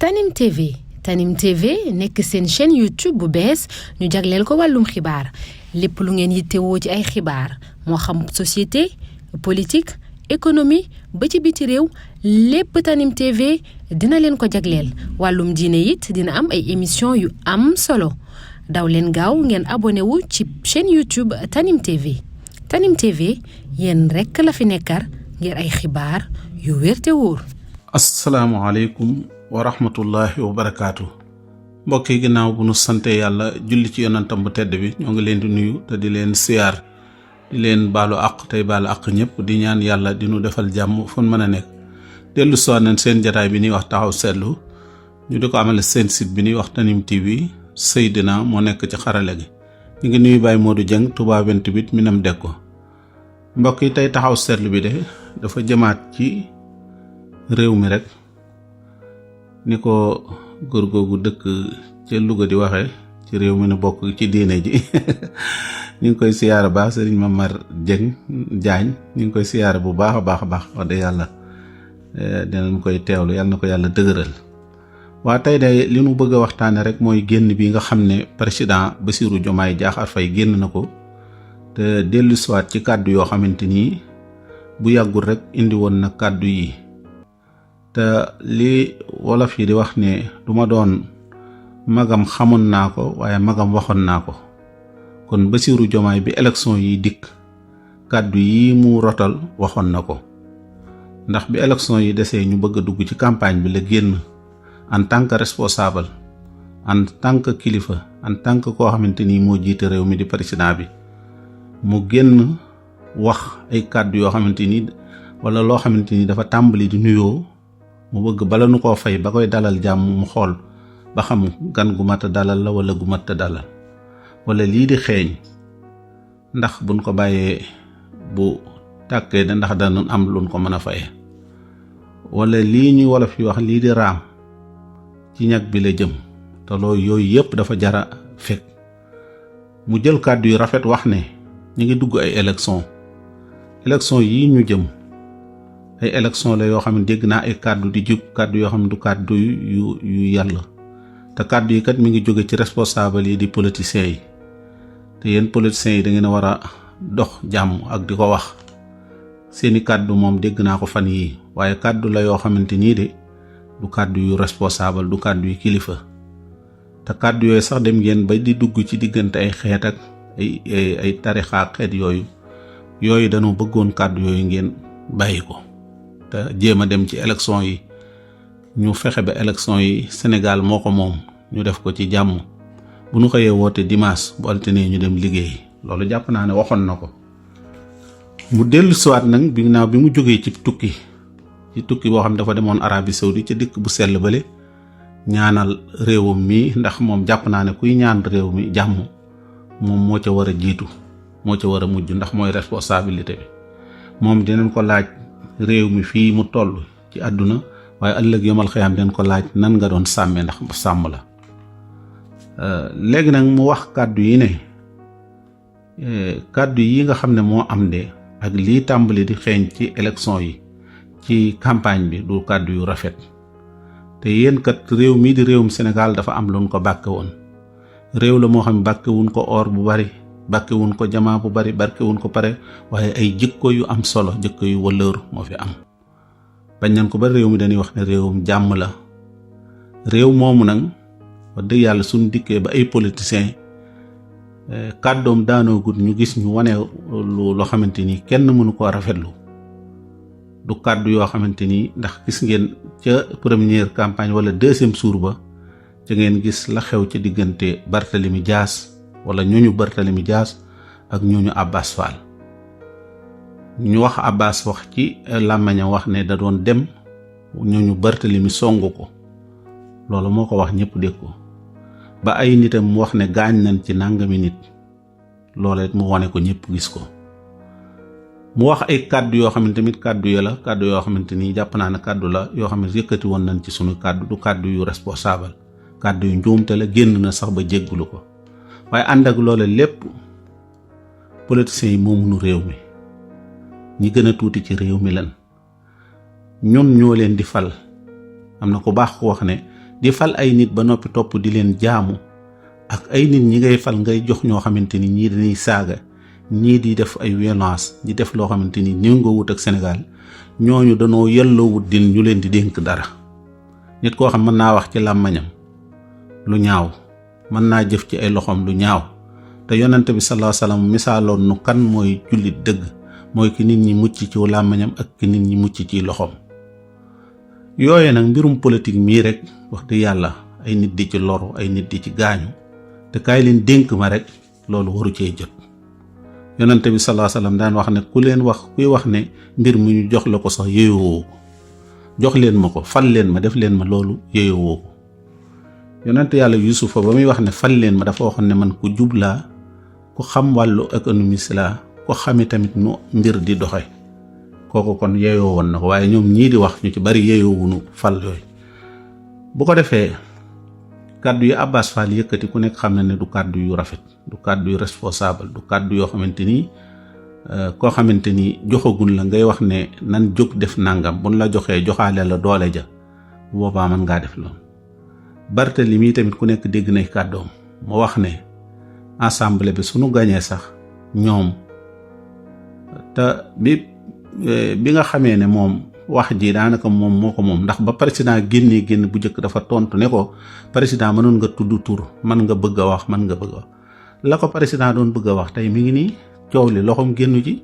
Tanim TV Tanim TV nekk seen chaîne YouTube bu bees ñu jagleel ko wàllum xibaar lépp lu ngeen yittewoo ci ay xibaar moo xam société politique économie ba ci biti réew lépp Tanim TV dina leen ko jagleel wàllum diine it dina am ay émission yu am solo daw leen gaaw ngeen abonné wu ci chaîne YouTube Tanim TV Tanim TV yéen rekk la fi nekkar ngir ay xibaar yu wér te wóor. asalaamaaleykum wa rahmatullahi wa barakaatu. mbokk yi ginnaaw bu nu sante yàlla julli ci yonantam bu tedd bi ñoo ngi leen di nuyu te di leen siyaar di leen baalu àq tey baalu àq ñëpp di ñaan yàlla di nu defal jàmm fu mën a nekk. dellu soo nañ seen jataay bi ñuy wax taxaw seetlu ñu di ko amale seen site bi ñuy wax Tanim TV Seydina moo nekk ci xarale gi ñu ngi nuyu Baye Modou Dieng Touba 28 Minam Dekko. mbokk yi tey taxaw seetlu bi de dafa jëmaat ci réew mi rek ni ko góor googu dëkk ca Louga di waxe ci réew mi ne bokk ci diine ji ñu ngi koy siyaare baax Serigne Mamar Diagne ñu ngi koy siyaare bu baax a baax wax dëgg yàlla dinañ koy teewlu yàlla na ko yàlla dëgëral. waa tey de li nu bëgg a waxtaane rek mooy génn bi nga xam ne président Bassirou Diomaye Diakhar Faye génn na ko te dellu siwaat ci kàddu yoo xamante ni bu yàggul rek indi woon na kàddu yi te li wolof yi di wax ne du ma doon magam xamoon naa ko waaye magam waxoon naa ko kon Bassirou Diomaye bi élection yi dikk kàddu yi mu rotal waxoon na ko ndax bi élection yi desee ñu bëgg a dugg ci campagne bi la génn en tant que responsable en tant que kilifa en tant que koo xamante ni moo jiite réew mi di président bi mu génn wax ay kàddu yoo xamante ni wala loo xamante ni dafa tàmbali di nuyoo mu bëgg bala nu koo fay ba koy dalal jàmm mu xool ba xam gan gu mat a dalal la wala gu mat a dalal wala lii di xeeñ ndax buñ ko bàyyee bu tàkkee da ndax dana am luñ ko mën a faye wala lii ñuy wolof yi wax lii di raam ci ñag bi la jëm te loolu yooyu yëpp dafa jara fekk mu jël kàddu yu rafet wax ne ñu ngi dugg ay élection yii ñu jëm ay élection la yoo xam ne dégg naa ay kàddu di jub kàddu yoo xam ne du kàddu yu yàlla te kàddu yi kat mi ngi jóge ci responsable yi di politiciens yi te yéen politiciens yi da ngeen a war a dox jàmm ak di ko wax seeni kàddu moom dégg naa ko fan yii waaye kàddu la yoo xamante nii de du kàddu yu responsable du kàddu yu kilifa te kàddu yooyu sax dem ngeen ba di dugg ci diggante ay xeet ak ay tarixa ak xeet yooyu dañoo bëggoon kàddu yooyu ngeen bàyyi ko te jéem a dem ci élection yi ñu fexe ba élection yi Sénégal moo ko moom ñu def ko ci jàmm bu ñu xëyee woote dimanche bu altine ñu dem liggéey loolu jàpp naa ne waxoon na ko mu dellu siwaat nag bi naaw bi mu jógee ci tukki boo xam ne dafa demoon Arabie Saoudite ca dëkk bu sell bale ñaanal réewum mi ndax moom jàpp naa ne kuy ñaan réew mi jàmm moom moo ca war a jiitu moo ca war a mujj ndax mooy responsabilité bi moom dinañ ko laaj réew mi fii mu toll ci àdduna waaye ëllëg yomal xëyam dinañ ko laaj nan nga doon sàmme ndax sàmm la léegi nag mu wax kàddu yi ne kàddu yi nga xam ne moo am de ak lii tàmbali di xeeñ ci élection yi ci campagne bi du kàddu yu rafet te yéen kat réew mii di réewum Sénégal dafa am luñ ko bàkke woon réew la moo xam ne bàkkewuñ ko or bu bari bàkkewuñ ko jamaa bu bari bàkkewuñ ko pare waaye ay jikko yu am solo jikko yu wëllëru moo fi am bañ nañ ko ba réew mi dañuy wax ne réewum jàmm la réew moomu nag wax dëgg yàlla suñ dikkee ba ay politiciens kàddoom daanoo gut ñu gis ñu wane loo xamante ni kenn mënu koo rafetlu du kàddu yoo xamante ni ndax gis ngeen ca première campagne wala deuxième tour ba ca ngeen gis la xew ca diggante Barthélemy Dias wala ñooñu Barthélemy Dias ak ñooñu Abbas Fall ñu wax Abbas wax ci làmmiñam wax ne da doon dem ñooñu Barthélemy songu ko loolu moo ko wax ñëpp dégg ko ba ay nitam mu wax ne gaañ nañ ci nangami nit loolee mu wane ko ñëpp gis ko mu wax ay kàddu yoo xam ne tamit kàddu ya la kàddu yoo xamante ni jàpp naa ne kàddu la yoo xam ne yëkkati woon nañ ci sunu kàddu du kàddu yu responsable kàddu yu njuumte la génn na sax ba jéggulu ko waaye ànd ak loole lépp politiciens yi moomuñu réew mi ñi gën a tuuti ci réew mi lan ñun ñoo leen di fal am na ku baax ko wax ne di fal ay nit ba noppi topp di leen jaamu ak ay nit ñi ngay fal ngay jox ñoo xamante ni ñii dañuy saaga ñii di def ay violence di def loo xamante ni néew nga wut ak Sénégal ñooñu danoo yelloo wut di ñu leen di dénk dara. nit koo xam mën naa wax ci làmmañam lu ñaaw mën naa jëf ci ay loxoom lu ñaaw te yonent bi sallallahu alayhi wasallam misaaloon nu kan mooy jullit dëgg mooy ki nit ñi mucc ci làmmañam ak ki nit ñi mucc ci loxoom. yooye nag mbirum politique mii rek wax dëgg yàlla ay nit di ci loru ay nit di ci gaañu te kaay leen dénk ma rek loolu waru cee jot. yonent bi sallallahu alayhi wasallam daan wax ne kuy wax ne mbir mu ñu jox la ko sax yeyoo ko jox leen ma ko fal leen ma def leen ma loolu yeyoo ko. yonent yàlla Yuusufa ba muy wax ne fal leen ma dafa waxoon ne man ku jub laa ku xam wàllu économiste laa ku xami tamit nu mbir di doxe kooku kon yeyoo woon na ko waaye ñoom ñii di wax ñu ci bari yeyoo wunu fal yooyu. bu ko defee kàddu yi Abass Fall yëkkati ku nekk xam na ne du kàddu yu rafet du kàddu yu responsable du kàddu yoo xamante ni koo xamante ni joxagul la ngay wax ne nan jóg def nangam buñ la joxee joxaale la doole ja boobaa mën ngaa def loolu. Barthélemy tamit ku nekk dégg nay kàddoom mu wax ne assemblée bi suñu gañee sax ñoom te bi nga xamee ne moom wax ji daanaka moom moo ko moom ndax ba président génn bu njëkk dafa tontu ne ko président mënoon nga tudd tur mën nga bëgg a wax la ko président doon bëgg a wax tey mi ngi nii coow li loxoom génnu ji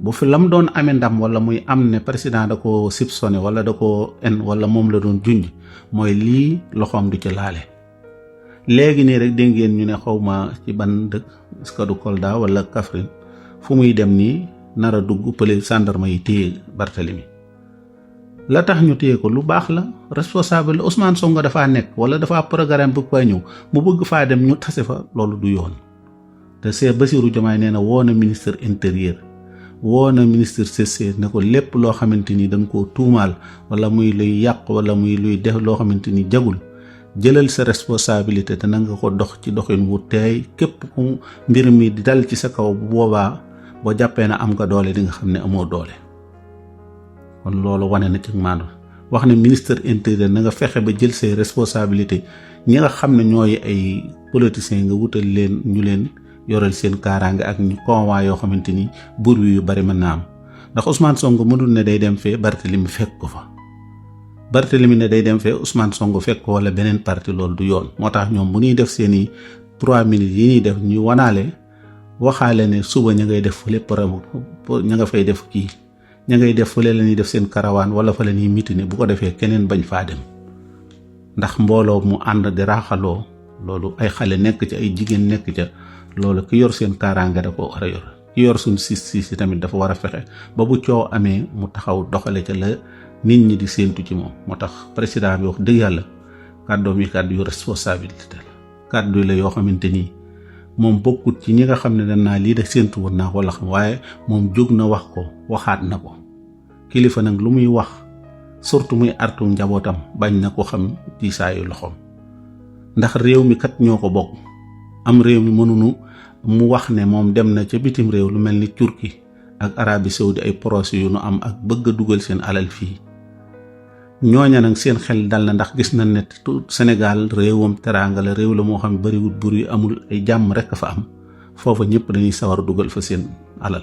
bu fi lam doon amee ndam wala muy am ne président da ko soupçonné wala da ko wala moom la doon junj mooy lii loxoom du ci laale. léegi nii rek dégg ngeen ñu ne xawma ci ban dëkk est-ce que du Kolda wala Kaffrine fu muy dem nii nar a dugg pële gendarme yi téye Barthélemy la tax ñu téye ko lu baax la responsable Ousmane Sonko dafaa nekk wala dafa programme bu fay ñëw mu bëgg faa dem ñu tase fa loolu du yoon. te Cheikh Bassirou Diomaye nee na woo na ministre intérieur woo na ministre CC ne ko lépp loo xamante ni dañ koo tuumaal wala muy luy yàq wala muy luy def loo xamante ni jagul jëlal sa responsabilité te na nga ko dox ci doxin wu teey képp ku mbir mi di dal ci sa kaw bu boobaa boo jàppee na am nga doole di nga xam ne amoo doole. kon loolu wane na ci maanaam wax ne ministre intérieur na nga fexe ba jël say responsabilité ñi nga xam ne ñooy ay politiciens nga wutal leen ñu leen yoral seen kaaraange ak ñu convoi yoo xamante ni bur wi yu bari mën naa am ndax Ousmane Sonko mënul ne day dem fee Barthélemy fekk ko fa Barthélemy ne day dem fee Ousmane Sonko fekk ko wala beneen parti loolu du yoon. moo tax ñoom bu ñuy def seeni 3 minutes yi ñuy def ñu wanaale waxaale ne suba ña ngay def fële ña nga fay def kii ña ngay def fële la ñuy def seen karawaan wala fa la ñuy mitine bu ko defee keneen bañ faa dem ndax mbooloo mu ànd di raaxaloo loolu ay xale nekk ci ay jigéen nekk ca loolu ki yor seen kaaraange da ko war a yor ki yor suñ si tamit dafa war a fexe ba bu coow amee mu taxaw doxale ca la nit ñi di séentu ci moom. moo tax président bi wax dëgg yàlla kàddoom yi kàddu yu responsabilité la kàddu la yoo xamante ni moom bokkut ci ñi nga xam ne dañ naa lii de séentu woon naa ko la xam waaye moom jóg na wax ko waxaat na ko. kilifa nag lu muy wax surtout muy artu njabootam bañ na ko xam ci saayu loxoom ndax réew mi kat ñoo ko bokk am réew mi mënunu mu wax ne moom dem na ca bitim réew lu mel ni Turquie ak Arabie Saoudi ay procès yu nu am ak bëgg a dugal seen alal fii ñooña nag seen xel dal na ndax gis na ne Sénégal réewam teraanga la réew la moo xam ne bariwul bur yi amul ay jàmm rek a fa am foofa ñëpp dañuy sawar dugal fa seen alal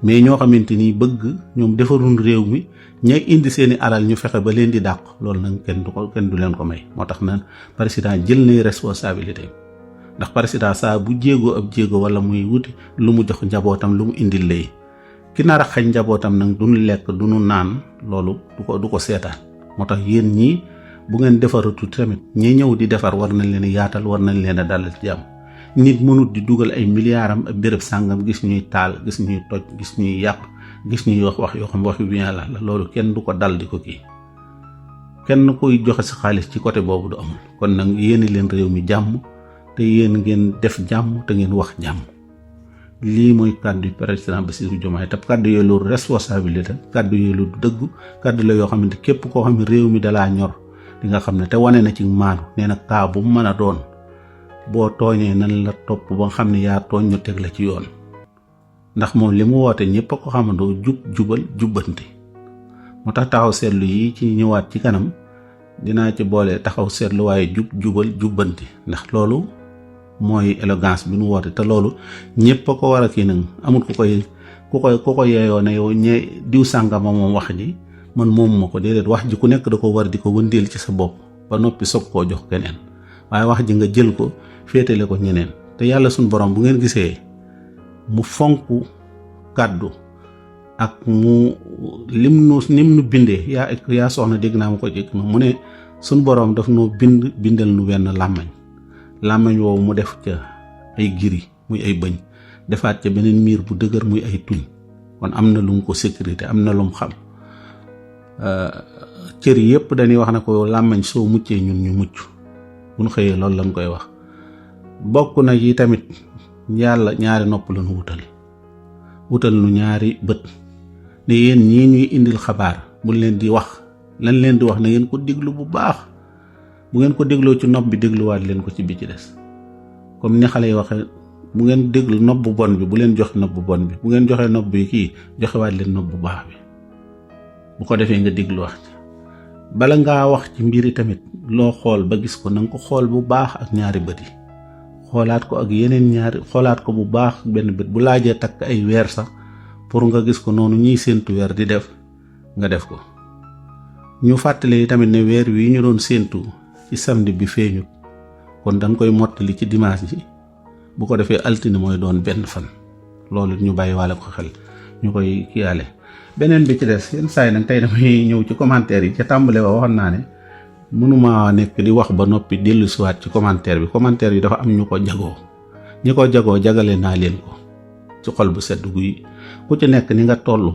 mais ñoo xamante ni bëgg ñoom defarul réew mi ñay indi seeni alal ñu fexe ba leen di dàq loolu nag kenn du leen ko may. moo tax na président jël nay responsabilité ndax président saa bu jéego ab jéego wala muy wuti lu mu jox njabootam lu mu indil lay ki nar a xañ njabootam nag duñu lekk duñu naan loolu du ko seetaan. moo tax yéen ñii bu ngeen defaratu tamit ñi ñëw di defar war nañ leen yaatal war nañ leen a dalal jàmm. nit mënut di dugal ay milliardam ak béréb sàngam gis ñuy taal gis ñuy toj gis ñuy yàq gis ñuy wax yoo xam wax yu bien la loolu kenn du ko dal di ko kii kenn koy joxe sa xaalis ci côté boobu du amul. kon nag yéen leen réew mi jàmm te yéen ngeen def jàmm te ngeen wax jàmm lii mooy kàddu président Bassirou Diomaye te kàddu yooyu lu responsabilité kàddu yooyu lu dëggu kàddu la yoo xamante képp koo xam ne réew mi dalaa ñor di nga xam ne te wane na ci maanu nee na kaa bu mu mën a doon boo tooñee nan la topp ba nga xam ne yaa tooñ ñu teg la ci yoon ndax moom li mu woote ñëpp a ko xamandoo jubal jubbanti moo tax taxaw seetlu yi ci ñëwaat ci kanam dinaa ci boole taxaw seetlu waaye jubal jubbanti ndax loolu mooy élégance bi nu woote te loolu ñëpp a ko war a kii nag amul ku ko yeeyoo ne yow diw sàngama moom wax ji man moomu ma ko déedéet wax ji ku nekk da ko war di ko wëndeel ci sa bopp ba noppi soog koo jox keneen waaye wax ji nga jël ko féetale ko ñeneen te yàlla suñ borom bu ngeen gisee mu fonk kàddu ak mu nim nu bindee yaa soxna dégg naa ma ko jëkk na mu ne suñ borom daf noo bindal nu wenn làmmañ woowu mu def ca ay giri muy ay bëñ defaat ca beneen miir bu dëgër muy ay tuñ kon am na lu mu ko sécurité am na lu mu xam cër yépp dañuy wax na ko làmmañ soo muccee ñun ñu mucc bu ñu xëyee loolu lañ koy wax bokk na yi tamit yàlla ñaari nopp lañu wutal nu ñaari bët ne yéen ñii ñuy indil xabaar bu leen di wax lan leen di wax na ngeen ko déglu bu baax bu ngeen ko dégloo ci nopp bi dégluwaat leen ko ci bi ci des comme ni xale yi waxe bu ngeen déglu nopp bu bon bi bu leen joxe nopp bu bon bi bu ngeen joxee nopp bi kii joxewaat leen nopp bu baax bi bu ko defee nga déglu wax ci bala ngaa wax ci mbiri tamit loo xool ba gis ko na nga ko xool bu baax ak ñaari bët yi xoolaat ko ak yeneen ñaari xoolaat ko bu baax benn bët bu laajee takk ay weer sax pour nga gis ko noonu ñiy séentu weer di def nga def ko ñu fàttali tamit ne weer wi ñu doon séentu ci samedi bi feeñu kon dañ koy mottali ci dimanche ji bu ko defee altine mooy doon benn fan loolu ñu bàyyi waale ko xel ñu koy kiyaale beneen bi ci des yenn saa yi nag tey damay ñëw ci commentaire yi ca tàmbale ba waxoon naa ne mënuma nekk di wax ba noppi dellu siwaat ci commentaire yi dafa am ñu ko jagoo ñi ko jagoo jagale naa leen ko ci xol bu sedd guy ku ci nekk ni nga toll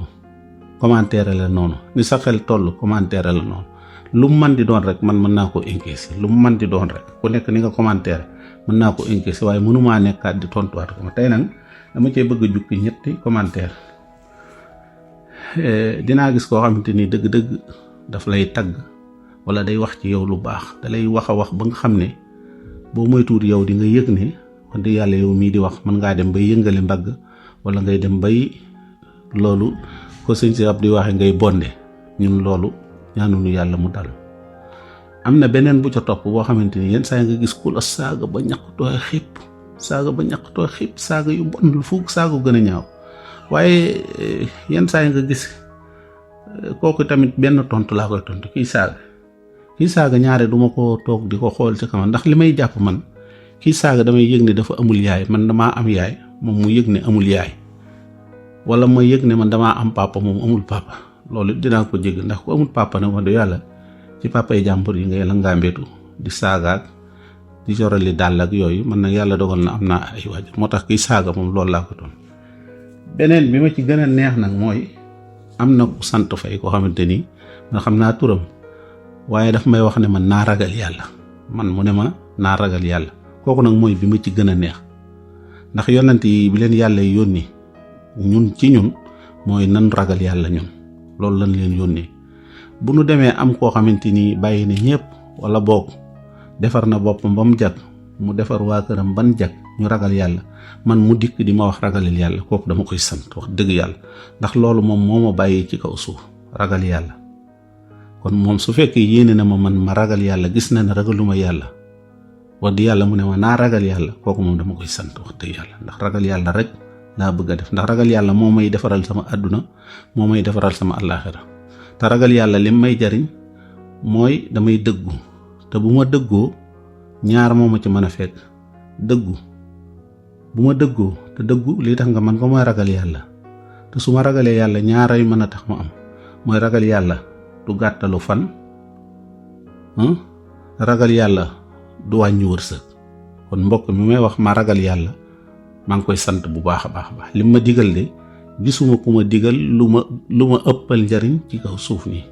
commentaire la noonu ni sa xel toll commentaire la noonu lu mu mën di doon rek man mën naa ko encaisser lu mu mën di doon rek ku nekk ni nga commentaire mën naa ko encaisser waaye mënumaa nekkaat di tontuwaat ko tey nag dama cee bëgg a jukki ñetti commentaire dinaa gis koo xamante ni dëgg-dëgg daf lay tagg wala day wax ci yow lu baax da lay wax a wax ba nga xam ne boo moytuwul yow di nga yëg ne wax dëgg yàlla yow mii di wax mën ngaa dem bay yëngale mbagg wala ngay dem bay loolu ko sëñ si ab di waxe ngay bonde ñun loolu ñaanuñu yàlla mu dal am na beneen bu ca topp boo xamante ni yenn saa nga gis ku la saaga ba ñaqtooy xipp saaga yu bon lu fuug saaga gën a ñaaw waaye yenn saa nga gis kooku tamit benn tontu laa koy tontu kii saaga ñaare duma ko toog di ko xool ci kanam ndax li may jàpp man kii saaga damay yëg ne dafa amul yaay man damaa am yaay moom mu yëg ne amul yaay wala ma yëg ne man damaa am papa moom amul papa loolu dinaa ko jégg ndax ku amul papa nag wax dëgg yàlla ci papa yi jàmbur yi ngay la ngaambeetu di saagaak di jorali dàll ak yooyu man nag yàlla dogal na am naa ay waajur moo tax kiy saaga moom loolu laa ko doon beneen bi ma ci gën a neex nag mooy am na ku sant Fay koo xamante ni nga xam naa turam waaye daf may wax ne man naa ragal yàlla man mu ne ma naa ragal yàlla kooku nag mooy bi ma ci gën a neex ndax yonent yi bi leen yàlla yónni ñun mooy nan ragal yàlla ñun loolu lañ leen yónnee bu nu demee am koo xamante ni bàyyi na ñëpp wala boog defar na boppam ba mu jag mu defar waa këram ban jag ñu ragal yàlla man mu dikk di ma wax ragalil yàlla kooku dama koy sant wax dëgg yàlla ndax loolu moom moo ma bàyyi ci kaw suuf ragal yàlla kon moom su fekkee yéene na man ma ragal yàlla gis na ne ragaluma yàlla wax di yàlla mu ne ma naa ragal yàlla kooku moom dama koy sant wax dëgg yàlla ndax ragal yàlla rek laa bëgg a def ndax ragal yàlla moo may defaral sama àdduna moo may defaral sama àllaaxira te ragal yàlla lim may jariñ mooy damay dëggu te bu ma dëggoo ñaar moo ma ci mën a fekk dëggu bu ma dëggoo te dëggu li tax nga man ko mooy ragal yàlla te su ma ragalee yàlla ñaaray mën a tax ma am mooy ragal yàlla du gàttalu fan ragal yàlla du wàññi wërsëg kon mbokk mi may wax ma ragal yàlla maa ngi koy sant bu baax a baax lim ma digal de gisuma ku ma digal lu ma ëppal njariñ ci kaw suuf nii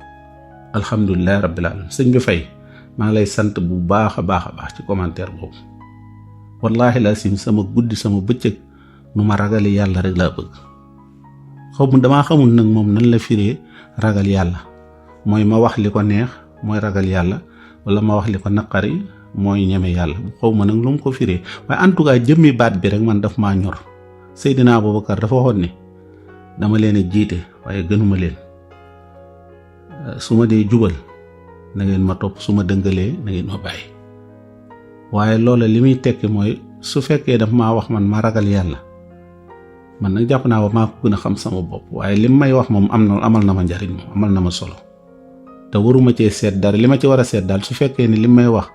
alhamdulilah rabbil alamin sëñ bi Fay maa ngi lay sant bu baax a baax ci commentaire boobu wallahi la sim sama guddi sama bëccëg nu ma ragale yàlla rek laa bëgg damaa xamul nag moom nan la firee ragal yàlla mooy ma wax li ko neex mooy ragal yàlla wala ma wax li ko naqari mooy ñeme yàlla xaw ma nag lu mu ko firee waaye en tout cas jëmmi baat bi rek man daf maa ñor Seydina Abubakar dafa waxoon ne dama leen a jiite waaye gënuma leen su ma dee jubal na ngeen ma topp su ma dëngalee na ngeen ma bàyyi. waaye loola li muy tekki mooy su fekkee daf maa wax man ma ragal yàlla man nag jàpp naa maa ko gën a xam sama bopp waaye lim may wax moom amal na ma njariñ moom amal na ma solo te waruma cee seet dara li ma ci war a seet daal su fekkee ni lim may wax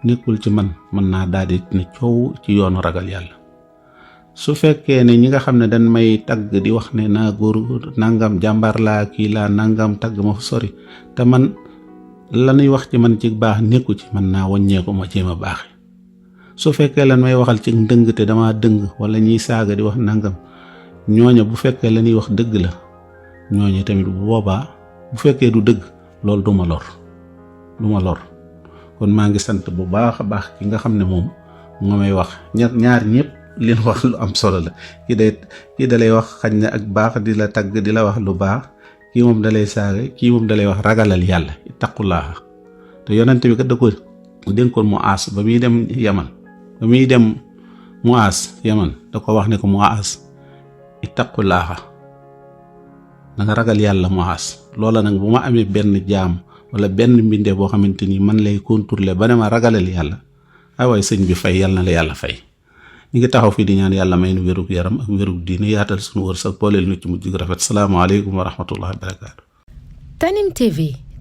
nekkul ci man mën naa daal di ne coow ci yoonu ragal yàlla. su fekkee ne ñi nga xam ne dañ may tagg di wax ne naa góor nangam jàmbaar laa kii laa nangam tagg ma fa sori te man la ñuy wax ci man ci baax nekku ci mën naa wàññeeku ma jéem a baaxe. su fekkee lan may waxal ci ndëng te dama dëng wala ñiy saaga di wax nangam ñooña bu fekkee la ñuy wax dëgg la ñooña tamit bu boobaa bu fekkee du dëgg loolu du ma lor kon maa ngi sant bu baax a baax ki nga xam ne moom nga may wax ñaar ñëpp leen wax lu am solo la kii dalay wax xañ na ak baax di la tagg di la wax lu baax kii moom dalay saaga kii moom dalay wax ragalal yàlla ittaqullaaha te yonent bi kat da ko dénkoon Muaas ba muy dem Yaman da ko wax ne ko Muaas ittaqullaaha na nga ragal yàlla Muaas. loola nag bu ma amee benn jaam wala benn mbinde boo xamante ni man lay contrôler ba ne ma ragalal yàlla ay waay sëñ bi fay yàlla na la yàlla fay. ñu ngi taxaw fii di ñaan yàlla may nu wérug yaram ak wérug diine yaatal suñu wërsëg booleel nu ci mujj gu rafet salaamaaleykum wa rahmatullahi wa barakaatu.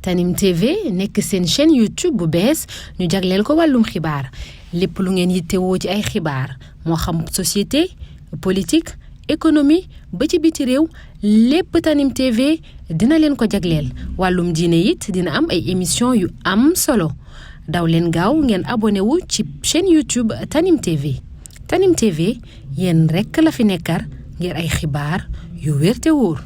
Tanim TV nekk seen chaîne YouTube bu bees ñu jagleel ko wàllum xibaar lépp lu ngeen yittewoo ci ay xibaar moo xam société politique économie ba ci biti réew lépp Tanim TV dina leen ko jagleel wàllum diine it dina am ay émission yu am solo daw leen gaaw ngeen abonné wu ci chaîne YouTube Tanim TV. Tanim TV yéen rekk la fi nekkar ngir ay xibaar yu wér te wóor.